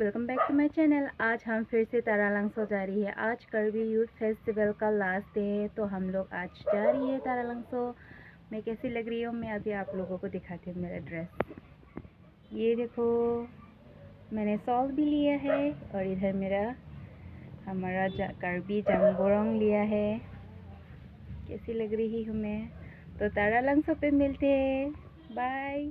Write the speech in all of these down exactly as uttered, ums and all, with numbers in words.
welcome back to my channel। आज हम फिर से तारालांगसो जा रही है। आज करबी यूथ फेस्टिवल का लास्ट डे है, तो हम लोग आज जा रही है तारालांगसो। मैं कैसी लग रही हूँ, मैं अभी आप लोगों को दिखाती हूँ मेरा ड्रेस। ये देखो, मैंने शॉल भी लिया है और इधर मेरा, हमारा जा, करबी जांगबोरंग लिया है। कैसी लग रही हूँ मैं? तो तारालांगसो पे मिलते हैं, bye.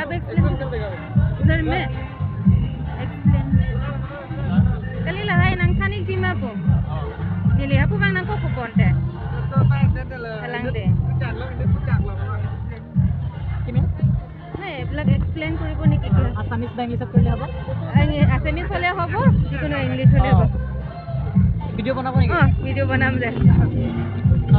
Ab explain. Udhar mein explain. Kali lahai nangthan-ik jima po. Neli hapu bang nangkok kupon te. Halang de. Kime? Nai, এইবিলাক explain কৰিব নেকি? Assamese বা ইংলিছত কৰিলে হ'ব? আ, আছামিজ হ'লে হ'ব, কোনো ইংলিছ হ'লে হ'ব। ভিডিঅ' বনাব নেকি? অ, ভিডিঅ' বনাম দে।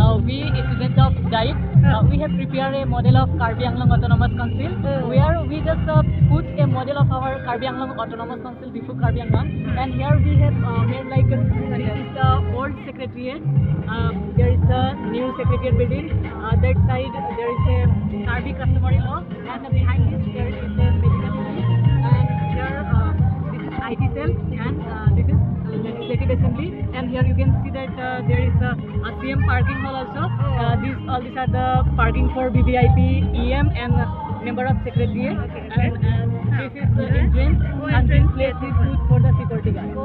Uh, we, a student of diet, uh, we have prepared a model of Karbi Anglong Autonomous Council, where we just, uh, put a model of our Karbi Anglong Autonomous Council before Karbi Anglong. And here we have, uh, made like, uh, this is the old secretariat. Uh, there is the new secretariat building. Uh, that side there is a Karbi customary law. And behind this, there is a medical clinic, and here, uh, this is I T cell, and, uh, this is, uh, Legislative Assembly. And here you can see that, uh, there is a, a C M parking hall also. Uh, these, all these are the parking for V V I P, E M, and, uh, member of secretariat. Okay, okay. And, and this is the entrance, and this place we put for the security guard.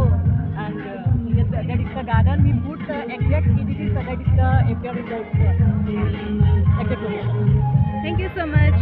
And, uh, yes, that is the garden. We put the exact, it is, that is the appearance of, uh, exact location. Thank you so much.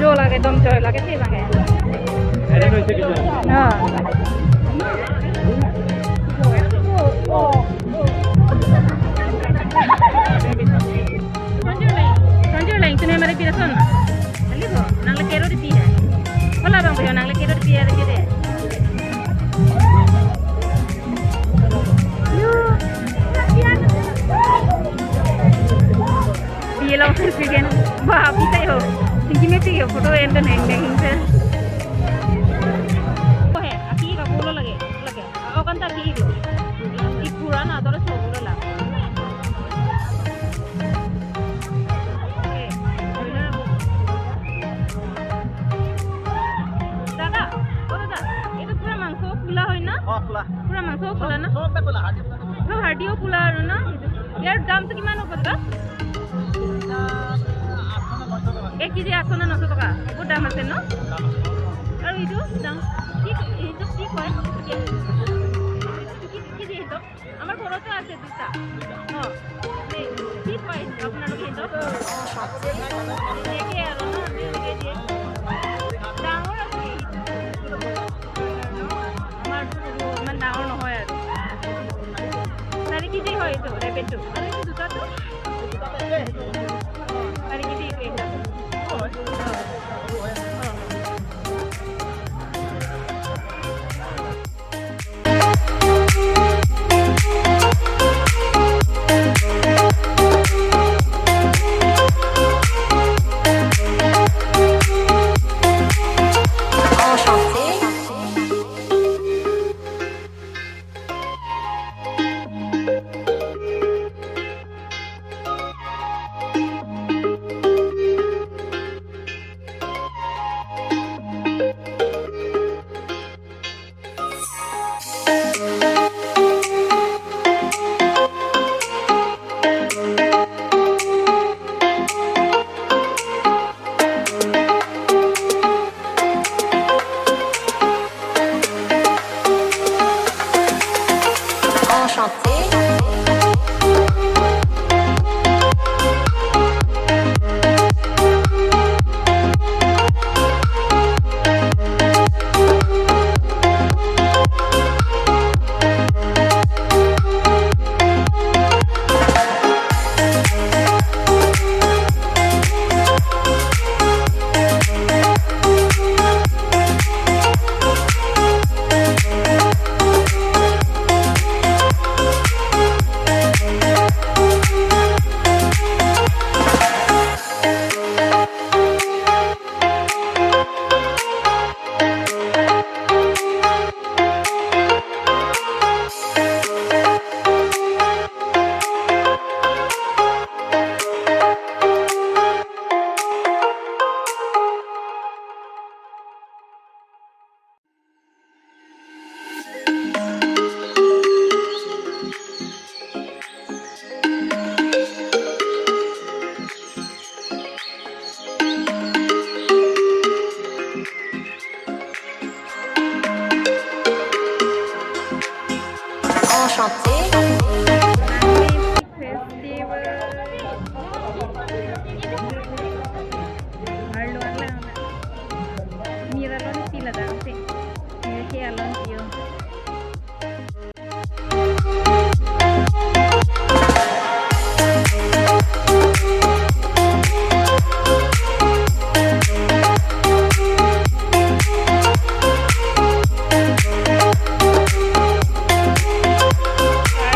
Jola ke dom jola ke si bang ke. Ada dong sedikit. Ha. Sonjur lang, sonjur lang, sini mari pira son. Lagi bo, nang lagi kero di pia. Wala bang bo, nang lagi kero di pia lagi deh. Yo. Pia long sih kan. Wah, bisa yo. Tinggi mesti yo, foto yang kan heng heng heng sih. Oh, he, aki ka bolo lagi, lagi. Oh, kan tadi itu. Ikuran atau ada sebulan lah. Oke. দাদা, ও দাদা, এইটো পুৰা মাংস খোলা হয় না? অ, খোলা। পুৰা মাংস খোলা না? সব খোলা, হাৰ্ডি খোলা। সব হাৰ্ডিও খোলা আৰু না? ইয়াৰ দামটো কিমান হ'ব দাদা? এটা আঠশ নে নশ টকা। এক কেজি আঠশ নে নশ টকা? বহুত দাম আছে ন? দাম আছে। আৰু এইটো দাম কি, এইটো কি কয়? এইটো কি, কি দিয়ে সেইটো? আমাৰ ঘৰতো আছে দুটা। অ, এই, কি কয় আপোনালোকে সেইটো? এনেকে আৰু ন, আমি এনেকে দিয়ে। ডাঙৰ আছে এইটো। আমাৰ ইমান ডাঙৰ নহয় আৰু। চাৰি কেজি হয় এইটো, ৰেবিটটো। আৰু এইটো দুটাটো? অ, চাৰি কেজি এইটো, এইটো। অ, অ। Enchanté. Festival. Arlo arlo na. Mir alonsi ladak si. Mir ke alonsi yo.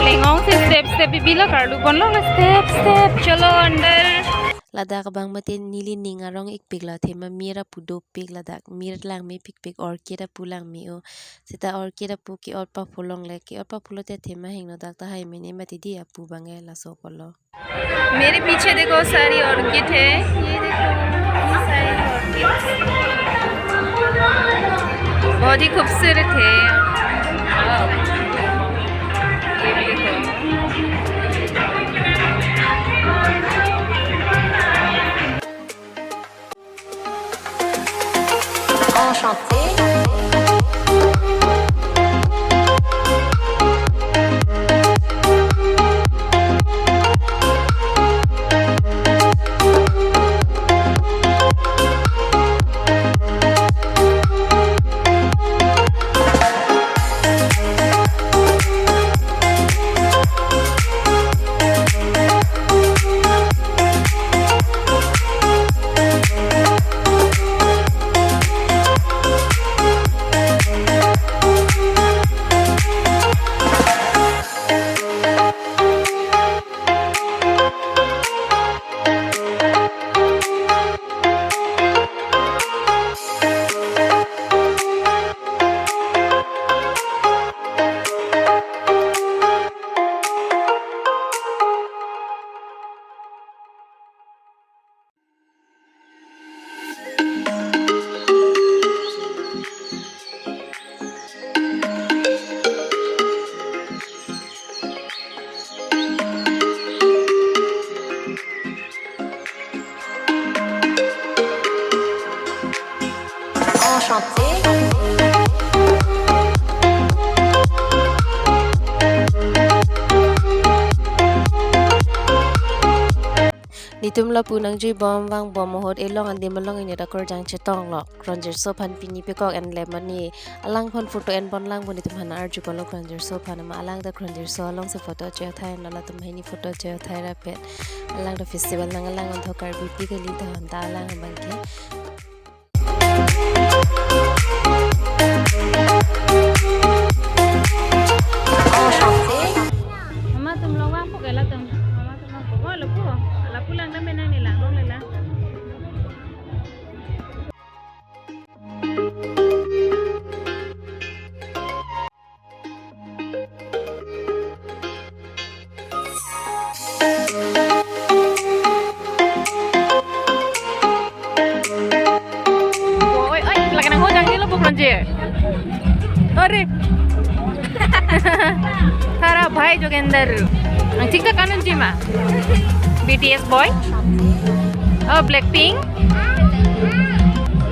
Lengong si step step, bibi lo karlu ponlo, step step. Chalo andar. Ladak abang mate neli ning arong ikpiklo, athema mir apu dopik ladak, mir langmepikpik, orchid apu langme-o. Seta orchid apu ke-ot paphu longle, ke-ot paphulote athema hingno, dak tahai mene mati di apu abangke laso kolo. मेरे पीछे देखो, सारी ऑर्किड है। ये देखो, ये सारी ऑर्किड बहुत ही खूबसूरत है। ये भी देखो। Enchanté. Netum lapu nangjui bom vangbom ahut elong adim along inut akorjang chetong lo. Kronjirso aphan pini pekok en lemani alang aphan photo en pon lang pu netum aphan arju kolo Kronjirso aphan ma alang ta Kronjirso along si photo che-o thai, no latum hini photo che-o thai rapet. Alang ta festival nanglang onthok Karbi pi kali ta honta alang abang ke. Mama atum long vangpo ke latum. Mama atum vangpo. Oh, lapu. Lapu lang dam nang ni lang, long le lang. Oi, oi, lake nangho jangje lo pu Kronjir. Are. Tara bhai Jogender. Nangchingta kanun chima. B T S boy. Oh, Blackpink.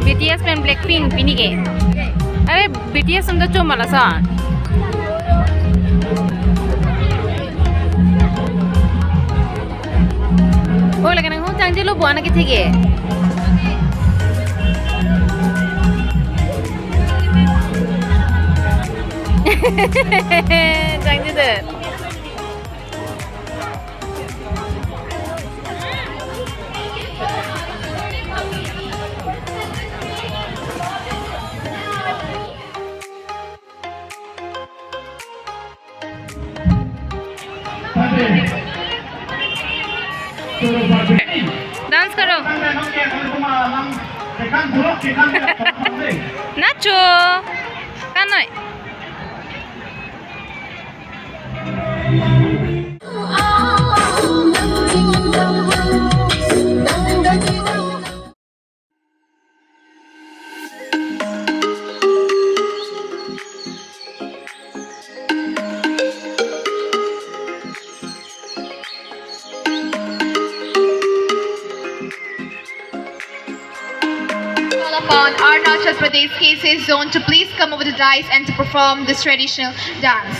B T S pen Blackpink pini ke. Are, B T S atum ta choma lason. Oh, lake nangho jangje lo pu ana kethek ke. Jangjedet. Dance karo. Nacho. Kanoi. Call upon Arunachal Pradesh K C S zone to please come over the dais and to perform this traditional dance.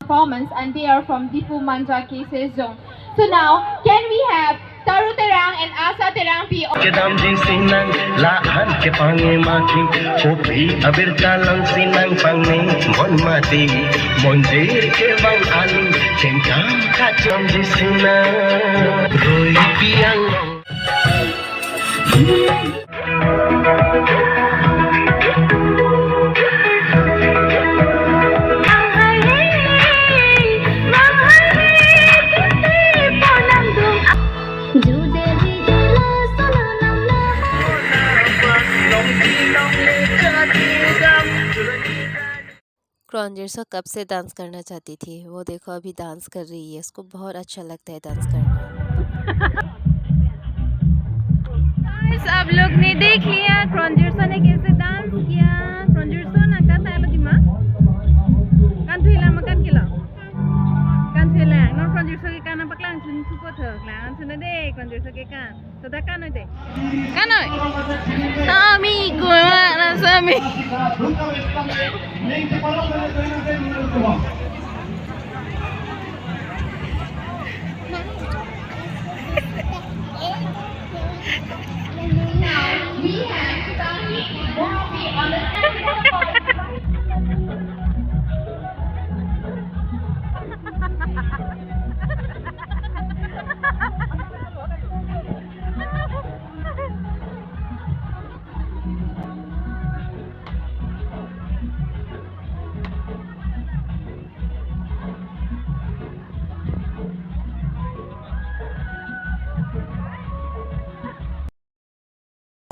Performance, and they are from Diphu Manja K C S zone. So now, can we have Taru Terang and Asa Terangpi? Kedamji sinang la-an kepange mati, kopi abirta langsi nangpangne mon mati, monjir kevang alu, chengkam kacham ji sinang, roi piang long. Kronjirso कब से डांस करना चाहती थी, वो देखो अभी डांस कर रही है, उसको बहुत अच्छा लगता है डांस करना। Guys, आप लोग ने देख लिया क्रोंजर्सो ने कैसे डांस किया। क्रोंजर्सो nangkan ta lo dima. Kan thuilang ma kan kilo. Kan thuilang. Non क्रोंजर्सो ke kan nangpaklang chun thupo tho. Klang chun de क्रोंजर्सो ke kan. Toda kanoi de. Kanoi. Sami kuma na sami.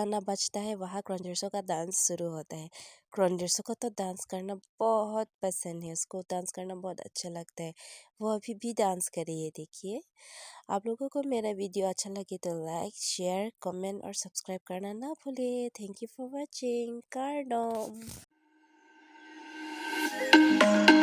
गाना बजता है, वहाँ क्रोंजर्सो का डांस शुरू होता है। क्रोंजर्सो को तो डांस करना बहुत पसंद है, उसको डांस करना बहुत अच्छा लगता है। वो अभी भी डांस कर रही है, देखिए। आप लोगों को मेरा वीडियो अच्छा लगे तो लाइक, शेयर, कमेंट और सब्सक्राइब करना ना भूले। Thank you for watching। Kardom।